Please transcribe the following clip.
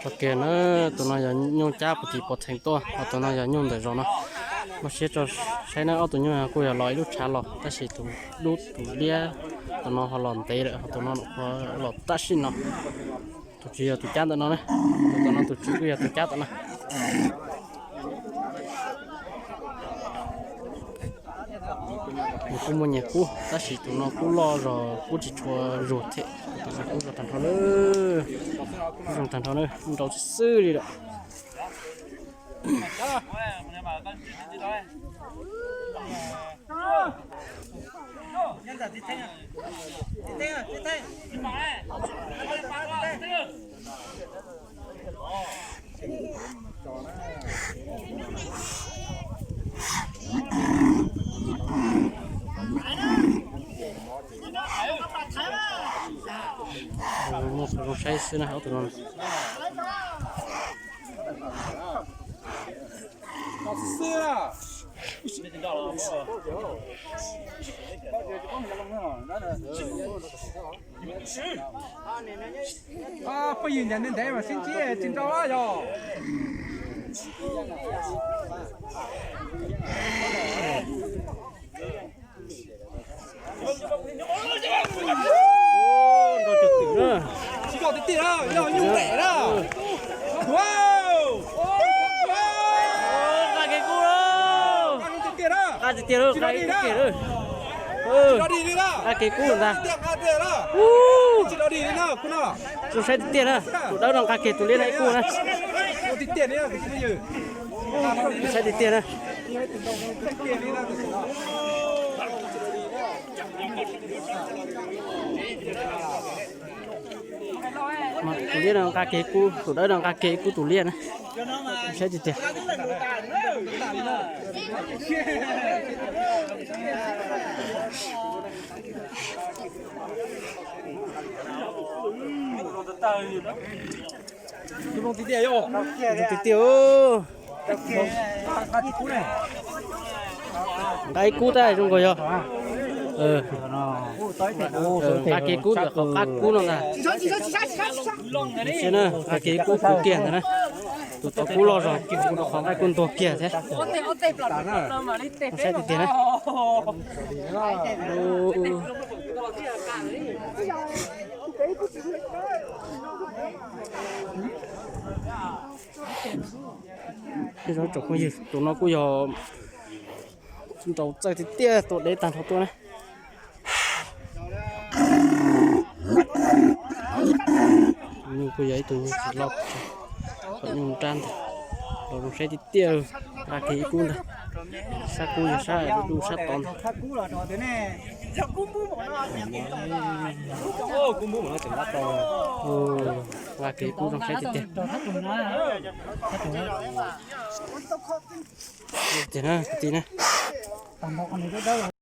Ok na, tus no yog nyuj cab puag tim pov theem tuaj, ho tus no yog nyuj ntawm zos no. Muab siab tso saib na, ob tug nyuj kuj yog los ib lub tshav los, tab sis tus dub tus liab tus no ho los ntev lawm, ho tus no los tam sim no. Tus tswv yog tus cab ntawm no na, tus tom no tus tswv kuj yog tus cab tom no. Nws kuj muaj nyias kub, tab sis tus no kub loj zog kub tsis tshua zuag thiab, tus no kub zoo tag nrho na, kub zoo tag nrho na, nrau xwb xwb li lawm. Muaj qhov zoo saib xwb na ob tug no. Phooj ywg ncaim ntev ntev mas sib ntsib tsis nrau yog. Tsis nrau tiag tiag na, yog nyuj ntev na. Nqa kev kub, nqa tiag tiag, nqa kev kub kiag. Nqa kev kub ntag. Zoo saib tiag tiag na, tus dawb no nqa kiag tus liab no ib kub na. Zoo saib tiag tiag na. Tus liab no nqa kiag kub, tus dawb no nqa kiag kub tus liab na. Saib tiag tiag. Tiag tiag. Nqa ib kub tab zoo nkaus yog. Nqa kiag kub ntawm qhov qab kub no ntag. Saib na, nqa kiag kub kub kiag ntawd na. Tus tau kub loj zog, qhov nqaij kuj ntuag kiag thiab. Saib tiag tiag na. Tsoom phooj ywg, tus no kuj yog nrau txawj tiag tiag, tua dev tag nrho tuaj na. Nyuj kuj yog ib tug nyuj tsis loj, kom nyuj nrab ntag. Los zoo saib tiag tiag, nqa kiag ib kub ntag. Sab kub yog sab du sab tod ntag. Nqa kiag ib kub zoo saib tiag tiag. Tiag na kwv tij na.